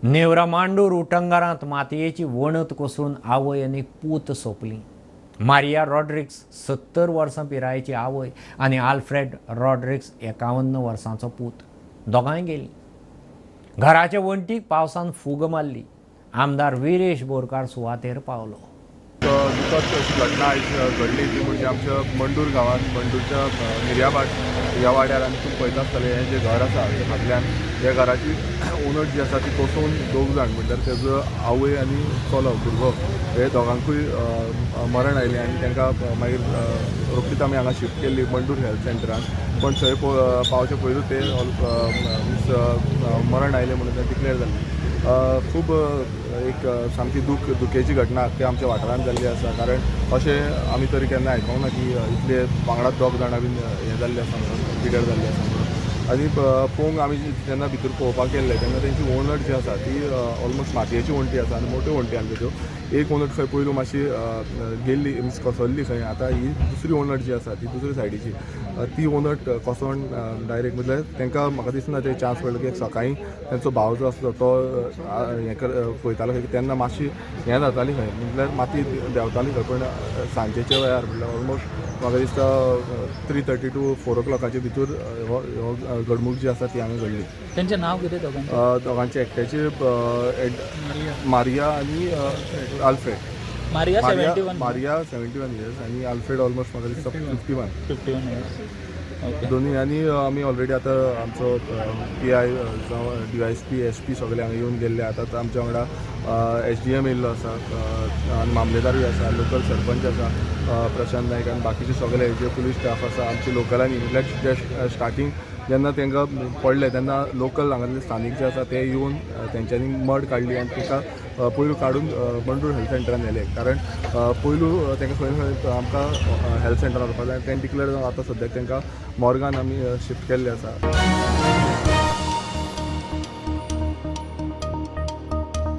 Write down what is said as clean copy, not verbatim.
नेवरा मांडूर उटंगारांत मातयेची वणत कोसळून आवय आनी पूत सोंपलीं. मारिया रॉड्रिक्स 70 वर्सां पिरायेची आवय आनी आल्फ्रेड रॉड्रिक्स 51 वर्सांचो पूत, दोगांय गेलीं. घराचे वण्टीक पावसान फूग मारली. आमदार विरेश बोरकार सुवातेर पावलो. दुखद अशी घटना आयज घडली ती म्हणजे आमच्या मंडूर गांवांत, मंडूरच्या मिर्याभाट ह्या वाड्यार. आनी तुमी पळयता आसतले, हें जें घर आसा ते फाटल्यान, ह्या घराची उनट जी आसा ती कोसळून दोग जाण, म्हणल्यार तेजो आवय आनी चलो भुरगो, हे दोगांकूय मरण आयलें. आनी तांकां मागीर रोखडीच आमी हांगा शिफ्ट केल्ली मंडूर हेल्थ सेंटरान, पण थंय पावचे पयलूच ते मिन्स मरण आयलें म्हणून ते डिक्लेअर जाल्लें. खूब एक सामकी दुखेची घटना ते आमच्या वाठारांत जाल्ली आसा, कारण अशें आमी तरी केन्ना आयकोंक ना की इतले वांगडा दोग जाणां बीन हें जाल्लें आसा म्हणून, पिड्यार जाल्लें आसा म्हणून. आनी पळोवंक आमी जेन्ना भितर पळोवपाक गेल्ले तेन्ना तेंची वणट जी आसा ती ऑलमोस्ट मातयेची वण्टी आसा आनी मोट्यो वण्टी आसल्यो त्यो. एक वणट खंय पयलू मातशी गेल्ली, मिन्स कोसळ्ळी खंय. आतां ही दुसरी वणट जी आसा ती दुसरी सायडीची, ती वणट कोसळोन डायरेक्ट, म्हटल्यार तांकां म्हाका दिसना ते चान्स पडलो की सकाळीं तेंचो भाव जो आसलो तो हें कर पळयतालो खंय की तेन्ना मातशी हें जाताली खंय, म्हटल्यार माती देंवताली खंय. पण सांजेच्या वेळार, म्हटल्यार ऑलमोस्ट म्हाका दिसता 3:30 टू 4 ओ क्लॉकाचे भितर हो हो घडणूक जी आसा ती हांगा घडली. त्यांचे नाव कितें दोगांचें? दोगांचे, एकट्याचे मारिया आनी Alfred. Maria. Maria. 71. Maria 71 years आनी आल्फ्रेड ऑलमोस्ट म्हाका दिसता 51. 51 इयर्स, ओके. दोन्ही. आनी आमी ऑलरेडी आतां आमचो पीआय जावं डीवायएसपी, एसपी सगळे हांगा येवन गेल्ले. आतां आमच्या वांगडा एसडीएम येयल्लो आसा आनी मामलेदारूय आसा, लोकल सरपंच आसा प्रशांत नायक आनी बाकीचे सगळे जे पुलीस स्टाफ आसा आमचे लोकलांनी. म्हटल्यार जे स्टार्टींग जेन्ना तांकां पडले तेन्ना लोकल हांगासरले स्थानीक जे आसा ते येवन तेंच्यांनी मड काडली आनी तांकां पयलू काडून मंडूर हेल्थ सेंटरान व्हेले, कारण पयलू तांकां खंय खंय आमकां हेल्थ सेंटरान व्हरपाक जाय. तें डिक्लेर जावन आतां सद्याक तांकां मॉर्गान आमी शिफ्ट केल्ले आसा.